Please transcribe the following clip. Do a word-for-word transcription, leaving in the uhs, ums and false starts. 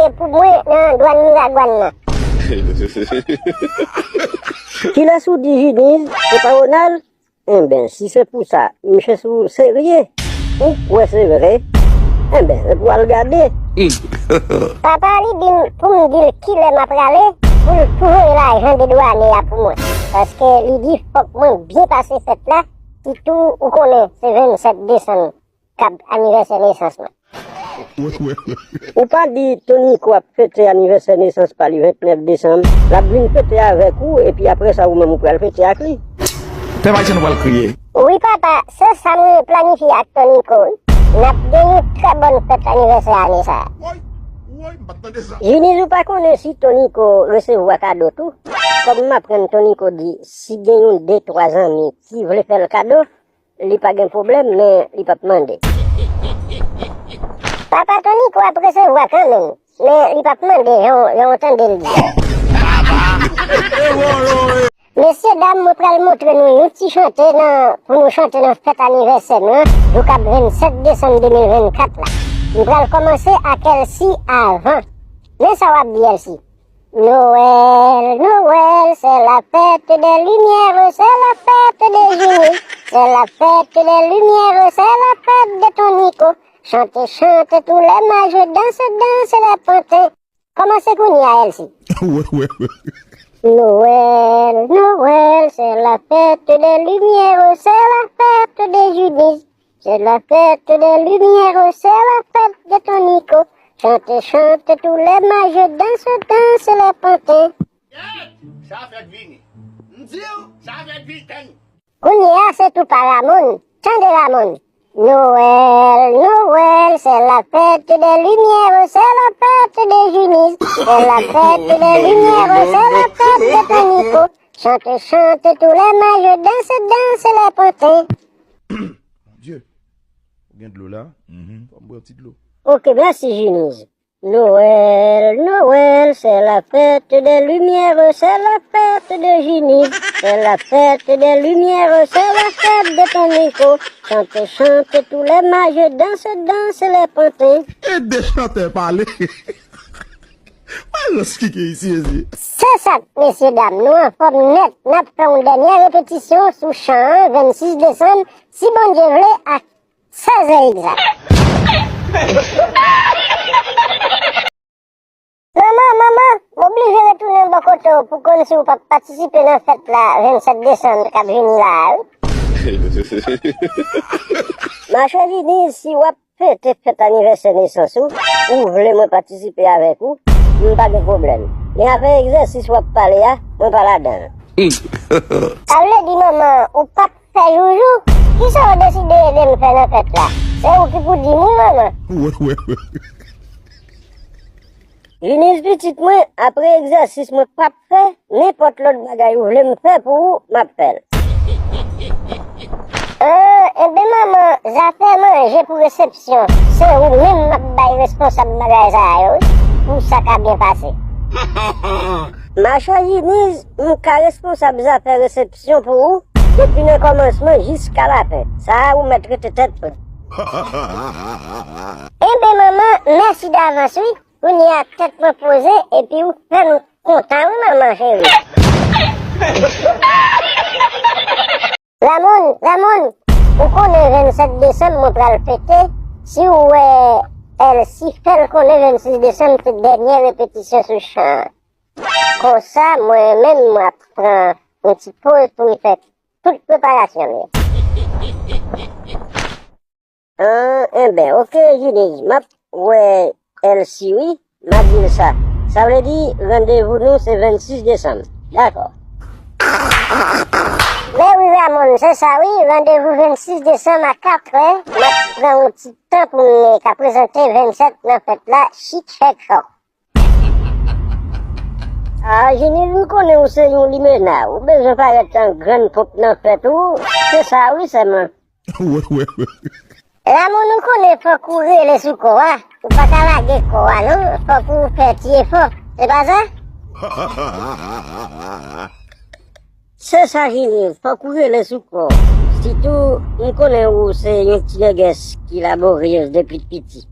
E pou mwen nan dwàn Miragwàn nan. Kilès ou di Jiniz, se pa Ronald? Enben, si se pou sa, misye sou serye. Ou kwè se vre? Enben, se pou al gade. Papa li di m pou m di l kilè m ap rale, pou l tou voye lajan de dwanye a pou mwen. Paske li di fòk mwen byen pase fèt la, sitou ou konnen se vennsèt desanm k ap anivèsè nesans mwen. Ou pa di Tonico ap fete anivèsè nesans pa li vennèf desanm, l ap vin fete avèk ou, epi apre sa ou menm ou pral fete ak li. Pèp ayisyen nou pral kriye. Wi papa, se sa mwen planifye ak Tonico wi. N ap gen yon trè bòn fèt anivèsè ane sa a. Woy, woy, m pa t tande sa. Jiniz, ou pa konnen si Tonico resevwa kado tou? Kòm m aprann Tonico di si gen yon de twa zanmi ki vle fè l kado, li pa gen pwoblèm, men li p ap mande. Papa Tonico ap resevwa kanmenm, men li p ap mande jan w, jan w tande l di a. Mesye dam, mwen pral montre nou yon ti chante nan, pou nou chante nan fèt anivèsè nou an, jou k ap vennsèt desanm de mil vennkat la. M pral kòmanse ak Elsie avan. Men sa w ap di, Elsie. Noël, Noël, c'est la fête des lumières, c'est la fête de Jini, c'est la fête des lumières, c'est la fête de Tonico. Chantez, chantez tous les mages, dansez, dansez les pantins. Kòmanse kounye a, Elsie. Noël, Noël, c'est la fête des lumières, c'est la fête de Jini. C'est la fête des lumières, c'est la fête de Tonico. Chantez, chantez tous les mages, dansez, dansez les pantins. Sa fèt vini. M di w, sa fèt vini, tann. Kounye a, se tou pa Ramon. Tande Ramon. Noël, Noël, c'est la fête des lumières, c'est la fête de Jini, c'est la fête des lumières, c'est la fête de Tonico. Chantez, chantez tous les mages, dansez, dansez les pantins. Bondye, ou gen dlo la? Fò m bwè yon ti dlo. Ok, mèsi, Jiniz. Noël, Noël, c'est la fête des lumières, c'est la fête de Jini, c'est la fête des lumières, c'est la fête de Tonico. Chantez, chantez tous les mages, dansez, dansez les pantins. E de chantè pale. Malòs ki gen isi, mesye. Se sa, mesye dam, nou anfòm nèt. N ap fè yon dènyè repetisyon sou chan an, vennsis desanm, si Bondye vle, a sèz è egzak. Manman, manman, m oblije retounen bò kote w pou konn si w p ap patisipe nan fèt la, vennsenk desanm k ap vini la a, wi. Machè Jiniz, si w ap fete fèt anivèsè nesans ou, ou vle mwen patisipe avèk ou, m pa gen pwoblèm. Men afè egzèsis w ap pale a, mwen pa ladan l. Sa vle di, manman, ou p ap fè joujou? Kisa w deside ede m fè nan fèt la? Se ou ki pou di m wi, manman. Jiniz pitit mwen, apre egzèsis mwen p ap fè, nenpòt lòt bagay ou vle m fè pou ou, m ap fè l. Ah, enben manman, zafè manje pou resepsyon, se ou menm m ap bay responsab bagay sa yo, wi, pou sa ka byen pase. Machè Jiniz, m ka responsab zafè resepsyon pou ou, depi nan kòmansman jiska lafen. Sa a ou mèt rete tèt frè. Enben manman, mèsi davans wi. Kounye a tèt mwen poze epi ou fè m kontan wi manman cheri. Ramon, Ramon, ou konnen vennsenk desanm mwen pral fete, si w wè Elsie fè l konnen vennsis desanm se dènyè repetisyon sou chan an. Konsa, mwen menm, mwen ap pran yon ti poz pou m fè tout preparasyon m yo. An, enben, oke, Jiniz, m ap wè Elsie, wi, m a di l sa. Sa vle di, randevou nou se vennsis desanm. Dakò. Men wi, Ramon, se sa, wi, randevou vennsis desanm a katrè, m ap pran yon ti tan pou m ka prezante vennsèt nan fèt la, chik chèk chòk. Ah, Jiniz, m konnen ou se yon limena. Ou bezwen parèt an grann ponp nan fèt ou. Se sa wi sèlman. Ramon, ou konnen fòk ou rele sou kò a. Ou pa ka lage kò a non. Fòk ou fè ti efò. Se pa sa? Se sa, Jiniz, fòk ou rele sou kò. Sitou, m konnen ou se yon ti nègès ki laboryez depi piti.